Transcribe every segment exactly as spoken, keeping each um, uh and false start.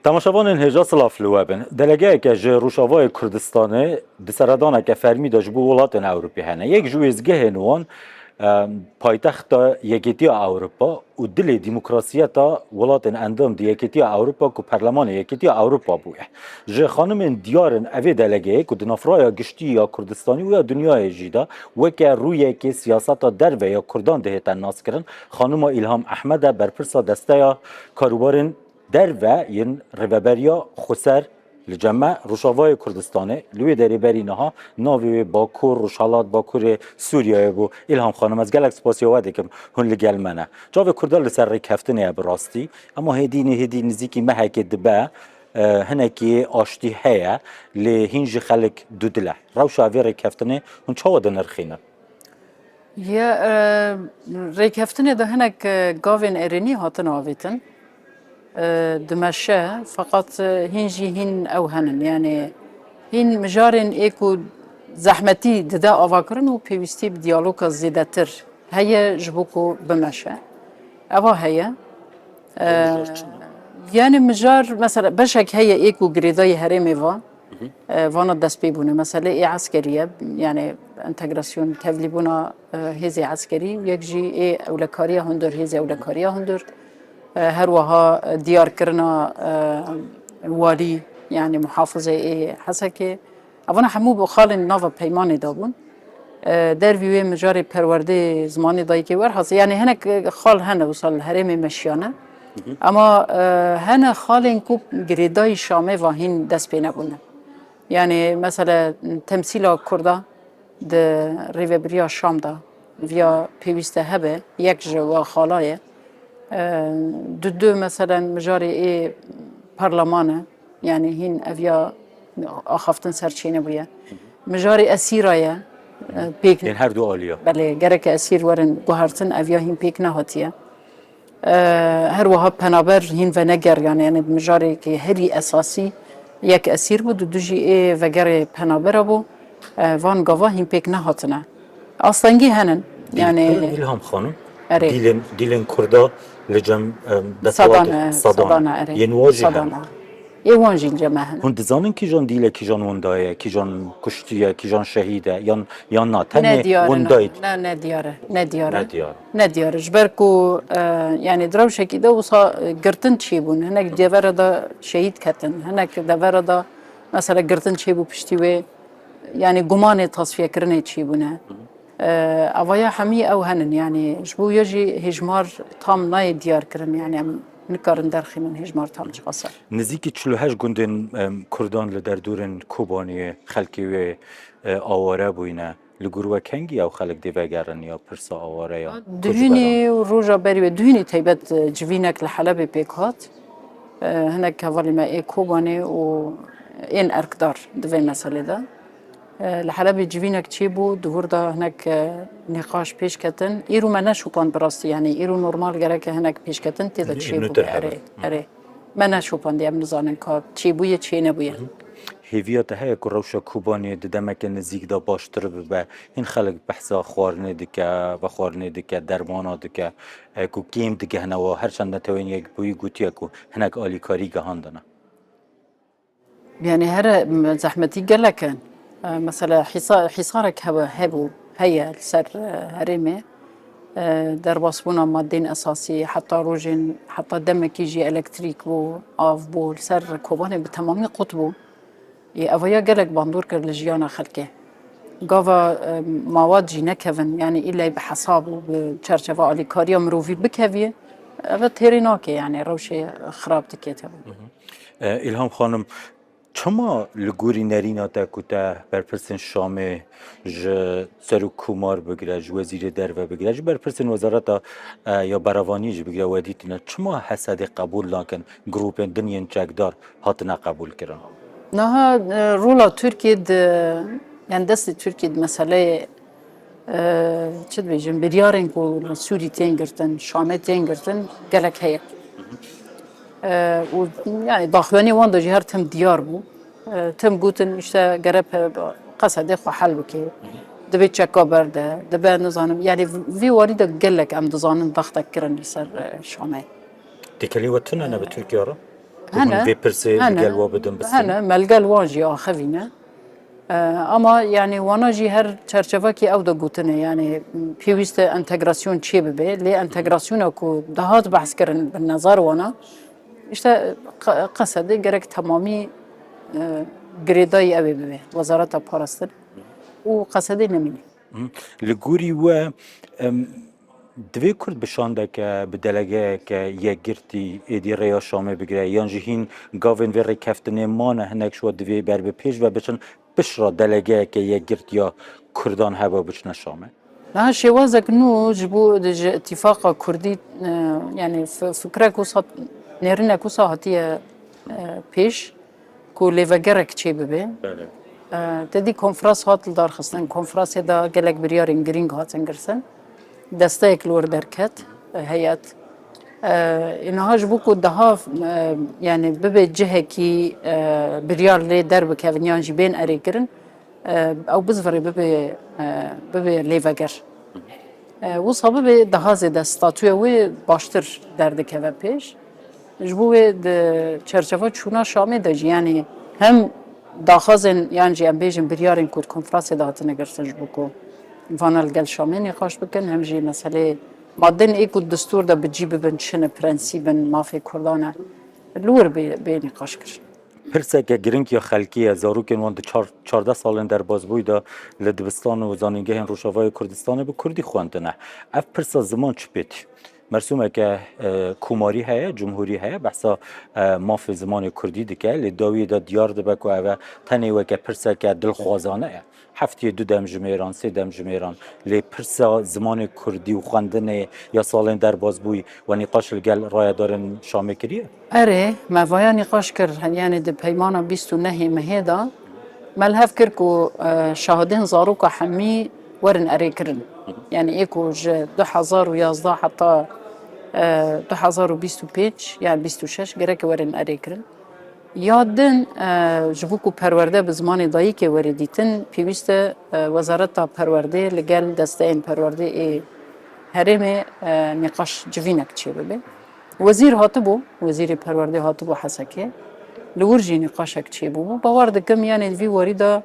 Temaşevanên hêja silav li we bin. Delegeyeke ji Rojavayê Kurdistanê di seredaneke fermî de ji bo welatên Ewropî hene. Yek ji wêzgehên wan, e, paytexta Yekêtiya Ewropa û dilê demokrasiyeta welatên endam di Yekêtiya Ewropa ku Perlemanê Yekêtiya Ewropa bûye. Ji xanimên diyar in evê delegeyê ku di navxweya giştî ya Kurdistanî û ya dinyayê jî de weke rûyekê siyaseta derve ya Kurdan dihête naskirin, xanima Îlham Ehmed e, berpirsa desteya karûbarên derve yên Rêveberiya Xweser li cem me Rojavayê Kurdistanê. Li wê derê berî niha navê wê Bakur, Rojhelat, Bakurê Sûriyeyê bû. Îlham Xanim, ez gelek spasiya we dikim hûn li gel me ne. Çavê Kurda li ser rêkeftinê ye bi rastî. Ema hêdî nê hêdî nizîkî mehekê dibe, e, hinekî aştî heye, lê hîn jî xelk dudil e. Rewşa vê rêkeftinê hûn çawa dinirxînin? Ya, e, rêkeftinê de hinek, e, gavên erênî hatin avêtin. E, dimeşe, feqet, e, hîn jî hîn ew henin. Yani hîn mijarên ê ku zehmetî dide avakirin û pêwîstî bi diyaloga zêdetir heye ji bo ku bimeşe. Eva heye. E, yani mijar, mesela beşek heye ê ku girêdayî herêmê va, e, vana destpê bûne. Mesele ê eskerî ye, yani entegrasyon, tevlîbûna, e, hêzê eskerî, yek jî ê ewlekariya hundir, hêzê ewlekariya hundir. E, her wiha, e, diyarkirina, e, walî, yani muhafizê ê Hesekê. Evana hemû bi xalên nava peymanê de bûn. E, dervî wê mijarê perwerdê zimanê dayikê werhasê. Yani hinek, e, xal hene wisa li herêmê meşiyane. Ama, e, hene xalên ku girêdayî Şamê va hîn dest pê nebûne. Yani mesela temsîla Kurda di rêvebiriya Şam de viya pêwîste hebe, yek ji wa xala ye. E, du du meselen mijarê ê parleman e. Yani hîn eviya axaftin ser çênebûye. Mijarê esîra ye. E, pêk Yên her du aliya. Belê, gereke esîr werin guhertin, eviya hîn pêk nehatiye. E, her wiha penaber hîn venegeriyane, yani mijarekî herî esasî yek esîr bû, du du jî ê vegerê penabera bû. E, van gava hîn pêk nehatine. Astengî henin. Yani Îlham Xanim, erê. Dîlên, dîlên Kurda li cem, em, desthilatê Sadan e, Sadan e, erê. Yên wa jî Sadan henin. E. Ê wan jî li cem me henin. Hûn dizanin kîjan dîl e, kîjan winda ye, kîjan kuştiye, kîjan şehîd e, yan, yan na? Tenê windayî. Ne diyar e, ne diyar e. Ne diyar e. Ne diyar e. Ne diyar e. Ji ber ku, e, yani di rewşekî de wisa, e, girtin çêbûn. Hinek devera de şehîd ketin. Hinek devera de mesela girtin çêbû piştî wê, yani gumanê tasfiyekirinê çêbûne. E, avaya hemî ew henin, yani ji bo ya jî hêjmar tam nayê diyar kirin, yani em nikarin derxînin hêjmar tam çiqas e. Nizîkî çil û heşt gundên, em, Kurdan li derdorên Kobaniyê xelkê wê, e, aware bûyne. Li gor we kengî ew xelk dê vegerin ya pirsa awareya Kurd ji bera? Duhînî û roja berî wê, duhînî taybet, e, civînek li Helebê pêk hat. E, hinek hevalê me ê Kobanê û ên erkdar di vê meselê de. E, li Helebê civînek çêbû, di wir de hinek, e, nîqaş pêş ketin. Îro me neşopand bi rastî, yanî îro normal gereke hinek pêşketin tê de çêbû. Erê, erê. Me neşopandiye, em nizanin ka çêbûye, çê nebûye. Hêviya te heye ku rewşa Kobaniyê di demeke nizîk de baştir bibe? Hîn xelk behsa xwarinê dike, vexwarinê dike, dermana dike, e, ku kêm digihne we, her çend Netewên Yekbûyî gotiye ku hinek alîkarî gihandine. Yani here, m, zehmetî gelek e. E, mesela hîsa-, hîsarek hebe-, hebû, heye li ser, e, herêmê. E, derbasbûna madeyên esasî, heta rojên, heta demekî jî elektrîk bû, av bû, li ser Kobanê bi temamî qut bû. Ê, evaya gelek bandor kir li jiyana xelkê. Gava, e, mawad jî nekevin, yani îlay bi hesab û bi çerçeva alîkariya mirovî bikevî, ev têrê nake, yani rewşê xirab dike tevî. E, Îlham Xanim, çima li gorî nerîna te ku te berpirsên Şamê ji Serokkomar bigire, ji Wezîrê Derve bigire, ji berpirsên Wezareta, e, ya Berevaniyê jî bigire we dîtine, çima Hesedê qebûl nakin, grûpên din yên çekdar hatine qebûlkirin? Niha, e, rola Tirkiyê di, yani destê Tirkiyê di meseleyê, e, çi dibêjin, biryarên ku li Sûrî tên girtin, Şamê tên girtin, gelek heye. E, û yani daxuyaniyê wan de jî her tim diyar bû. E, tim gotin, işte, gere pe-, qesedê xwe hel bike. Divê çeka berde, dibe nizanim. Yani vî warî de gelek em dizanin dextek kirin li ser, e, Şamê. Têkelî we tune ne bi Tirkiye re? Hûn vê pirsê li gel we bidin, bistînin? Hene, me li gel wan jî axivîne. E, ama, yani, wana jî her çerçevekî ew de gotine, yani, pêwîst e entegrasyon çê bibe, lê entegrasyona ku dihat behs kirin bi nezar wana, işte, qe-, qesedê gerek temamî, e, girêdayî ew ê bibe, Wezareta Parastin. Û qesedê nemîne. Hı. Li gorî we, em, divê Kurd bi şandeke, bi delegeyeke yekgirtî êdî rêya Şamê bigire, yan jî hîn gavên vê rêkeftinê mane, hinek ji we divê ber bi pêş ve biçin, piştre delegeyeke yekgirt ya Kurdan hebe biçine Şamê? Niha şêwazek nû ji bo, ji îtîfaqa Kurdî, e, yani fi-, fikrek wisa, nêrînek wisa hatiye, e, pêş, ku lêvegerek çêbibe. Belê. E, te dî konferans hat lidarxistin. Konferansê de gelek biryarên girîng hatin girtin. Desteyek li wir derket, e, heyet. E, niha ji bo ku daha, e, yani bibe cihekî, e, biryar lê derbikevin yan jî bên erêkirin, e, ew bizvirê bibe, e, bibe lêveger. E, wisa bibe daha zêde statûya wê baştir derdikeve pêş. Ji bo wê di çerçeva çûna Şamê de jî, yanî hem daxwazên yan jî em bêjin biryarên ku di konferansê de hatine girtin ji bo ku vana li gel Şamê nîqaş bikin, hem jî meseleyê madên ê ku distûr de bi cî bibin çi ne, prensîbin, mafê Kurdan e, li wir bê, bê nîqaş kirin. Pirseke girîng ya xelkî ye. Zarokên wan di çar, çardeh salên derbasbûyî de li dibistan û zanîngehên Rojavayê Kurdistanê bi kurdî xwendine. Ev pirsa ziman çi pê tê? Mersûmeke, e, komarî heye, cumhurî heye, behsa, e, mafê zimanê kurdî dike, lê dawiyê de diyar dibe ku ev e tenê weke pirseke dilxwazane ye. Heftiyê du demjimêran, sê demjimêran, lê pirsa zimanê kurdî û xwendinê ya salên derbasbûyî we nîqaş li gel rayedarên Şamê kiriye? Erê, me vaya nîqaş kir, yanî di peymana bîst û nehê mehê de me li hev kir ku, e, şahidên zaroka hemî werin erêkirin. Yanî ê ku ji du hezar û yazdeh heta, e, du hezar û bîst û pênc, yanî bîst û şeş gerek werin erêkirin. Ya din, e, ji bo ku perwerde bi zimanê dayikê were dîtin, pêwîst e, e, Wezareta Perwerdê li gel desteyên perwerdê ê herêmê, e, nîqaş civînek çêbibe. Wezîr hatibû, Wezîrê Perwerdê hatibû Hesekê. Li wir jî nîqaşek çêbûbû. Bawer dikim, yanî di vî warî de,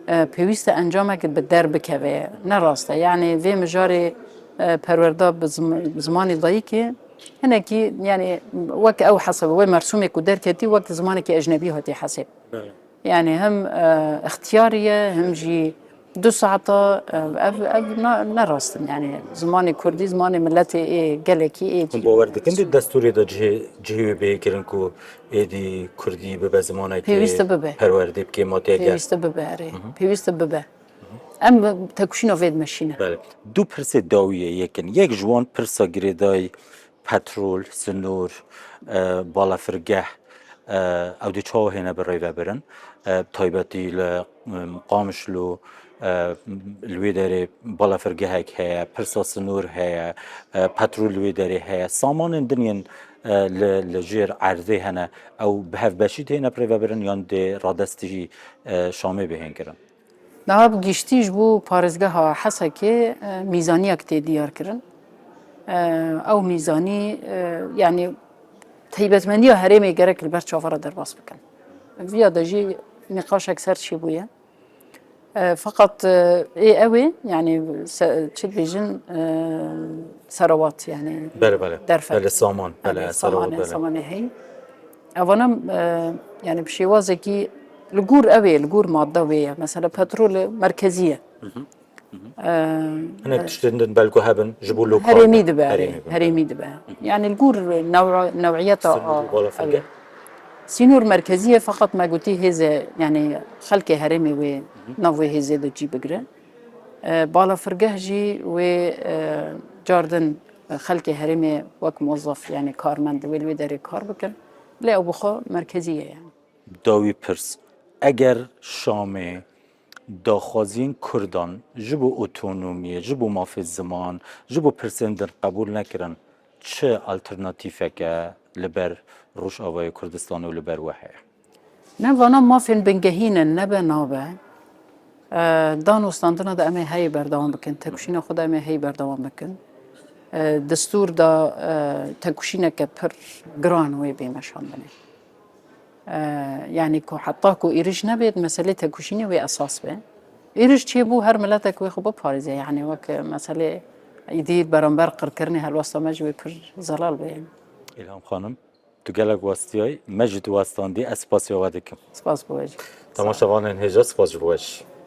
e, pêwîst e encamek bi der bikeve. Ne rast e. Yanî vê mijarê, e, perwerda bi zim-, bi zimanê dayikê hinekî, yanî wek ew hesab, wê mersûmê ku derketî wek zimanekî ecnebî hatî hesab. Belê. Yanî hem, e, ixtiyarî ye, hem jî du saeta, e, ev, ev ne, ne rast in. Yanî zimanê kurdî, zimanê miletê ê gelekî ê. Hûn bawer dikin di destûrê de cihê, cihê wê bihê kirin ku êdî kurdî bibe zimanekê, pêwîst e bibe, perwerdê bike, matê gel? Pêwîst e bibe, erê. Hı hı. Pêwîst e bibe. Em tekoşîna vê dimeşîne. Belê. Du pirsê dawiyê yekin. Yek ji wan pirsa girêdayî petrol, sinor, e, balafirgeh, e, ew dê çawa hêne bi rêvebirin? E, taybetî li, em, Qamişlo, e, li wê derê balafirgehek heye, pirsa sinor heye, e, petrol li wê derê heye. Samanên din yên, e, li, li jêr erdê hene, ew bi hevbeşî dihêne bi rêvebirin yan dê radestî, e, Şamê bihên kirin? Niha bi giştî ji bo parêzgeha Hesekê, e, mîzaniyek tê diyar kirin. E, ew mîzanî, e, yanî taybetmendiya herêmê gerek li ber çava re derbas bikin. Viya de jî nîqaşek ser çêbûye. E, feqet, e, ê ew ê, yanî se-, çi dibêjin, e, serawat, yanî Belê, belê. Derfet. Belê, saman. Belê, Erê, serawat, samanê, belê. Samanê heyî. Evana, e, yani bi şêwazekî li gor ew ê, li gor madde wê ye. Mesela petrol merkezî ye. Hı hı. Hı hı. E, Hinek e, tiştên din belku hebin, ji bo lokal herêmî be. Dibe, herêmî be. Herêmî dibe. Hı hı. Yani li gor new-, newiyeta Sînor û a-, balafirgeh. Ew ê. Sînor merkezî ye, feqet me gotî hêzê, yani xelkê herêmê wê, Hı hı. nav wê hêzê de cî bigire. E, balafirgeh jî wê, e, cardin, e, xelkê herêmê wek muwezzef, yani karmend wê li wê derê kar bikin. Lê ew bi xwe merkezî ye yani. Dawî pirs, eger Şamê daxwaziyên Kurdan ji bo otonomiyê, ji bo mafê ziman, ji bo pirsên din qebûl nekirin, çi alternatîfeke li ber Rojavayê Kurdistanê û li ber we heye? Ne, vana mafên bingehîn in, nebe nabe. E, dan û standina de em ê heyî berdewam bikin, tekoşîna xwe de em ê heyî berdewam bikin. E, destûr de, e, tekoşîneke pir giran wê bê meşandinê. E, yanî ku heta ku êrîş nebe, meselê tekoşînê wê esas be. Êrîş çêbû, her miletek wê xwe biparêze. Yanî wek meselê îdî beramber qirkirinê helwesta me ji wê pir zelal bûye. Îlham Xanim, tu gelek westiyayî, me jî tu westandî, ez spasiya we dikim. Spas bo we jî. Temaşevanên hêja, spas ji bo we jî.